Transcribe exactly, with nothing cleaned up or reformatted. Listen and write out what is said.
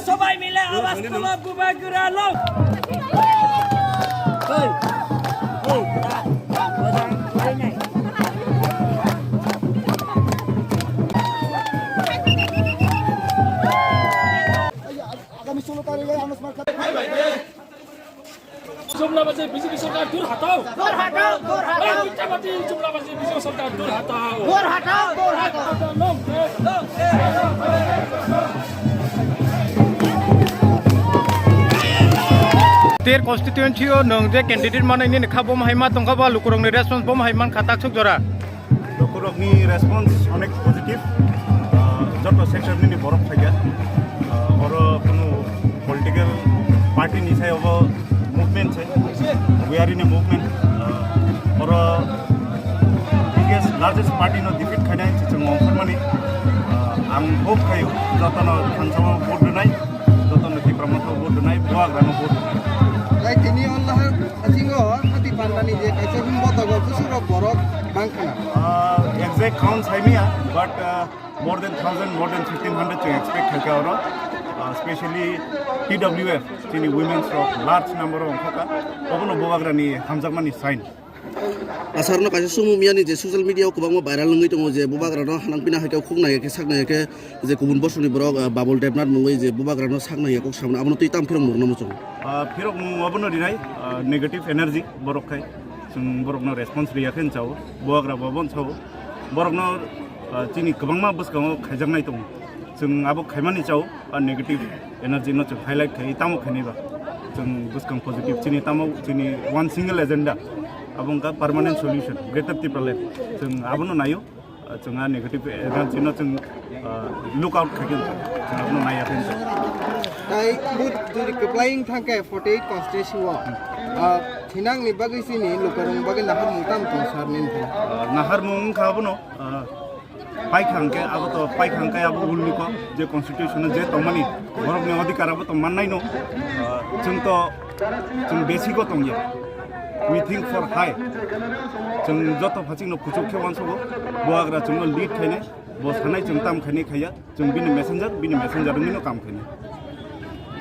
সবাই মিলে আওয়াজ তুলো, বুবাগ্রা লোক। আগামী ষোলো তারিখে আনুসমান খাতে Jumla baje B J P sorkar dur hatao. Dur hatao, dur hatao. Ei, mitta bati jumla baje B J P sorkar dur hatao. Dur hatao, dur hatao. Ter constituency o nwng je candidate manai nini kha bo hai ma tongkha ba lukurokni response bo hai man kha taksuk jora. Lokorokni response onek positive. Ah, joto sector nini borok phaikha. Ah, oro kunu political party ni sai obo movement se. We are in a movement. Ah, oro biggest largest party no defeat khainai se chwng ongkhormani. Ah, ang hope khaio jotono thansao vote rwnai, jotono Tipra Motha vote rwnai, Bubagra no vote rwnai. Tai tini Allah Hasingo hati pandani je kaisa himbo togo bwswk rok borok bangkhana. Ah, exact count saimaya, but, ah, more than thousand, more than fifteen hundred chwng expect khaikha oro. Ah, specially T W F, chini women's rok large number o ongkhokha. Obono Bubagrani hamjakmani sign. Asarno kaisa sumung miyani je social media o kwbangma viral wngwi tongo je Bubagrano hanang pina hai khe khuk nai khe sak nai khe je kubun bosongni borok, ah, Babul Debnath mungwi je Bubagrano sak nai khe kok samano abono twi tam phirok murno muchung. Ah, phirok mung obono rinai, ah, negative energy borok khai. Chwng borokno response riya khe chao, buagra bo bon chao. Borokno, ah, chini kwbangma bwskango khaijaknai tongo. Chwng abo khaimani chao, ah, negative energy no chwng highlight khai tamo khainai ba. Chwng bwskang positive chini tamo chini one single agenda. Abo wngkha permanent solution, Greater Tipraland. Chwng abono naio. Ah, chwng a negative energy no chwng, ah, look out khaikhe chwng abono naiya khe. Tai but jodi kwplai wng thangkhe forty eight constituency o, ah, thinangni bagwi chini lukurokni bagwi naharmung tamo tong sir nini thani? Ah, naharmung wngkha abono, ah, paikha hwnkhe abo to paikha hwnkhe abo ulni kok je constitution o je tongmani borokni odhikar abo to mannai no, ah, chwng to Chwng basic o tongya. We think for high. Chwng joto phachikno kuchuk khe uansugo. Buagra chwngno lead khainai. Bo sanai chwng tam khainai khaiya. Chwng bini messenger, bini messenger wngwino kam khainai.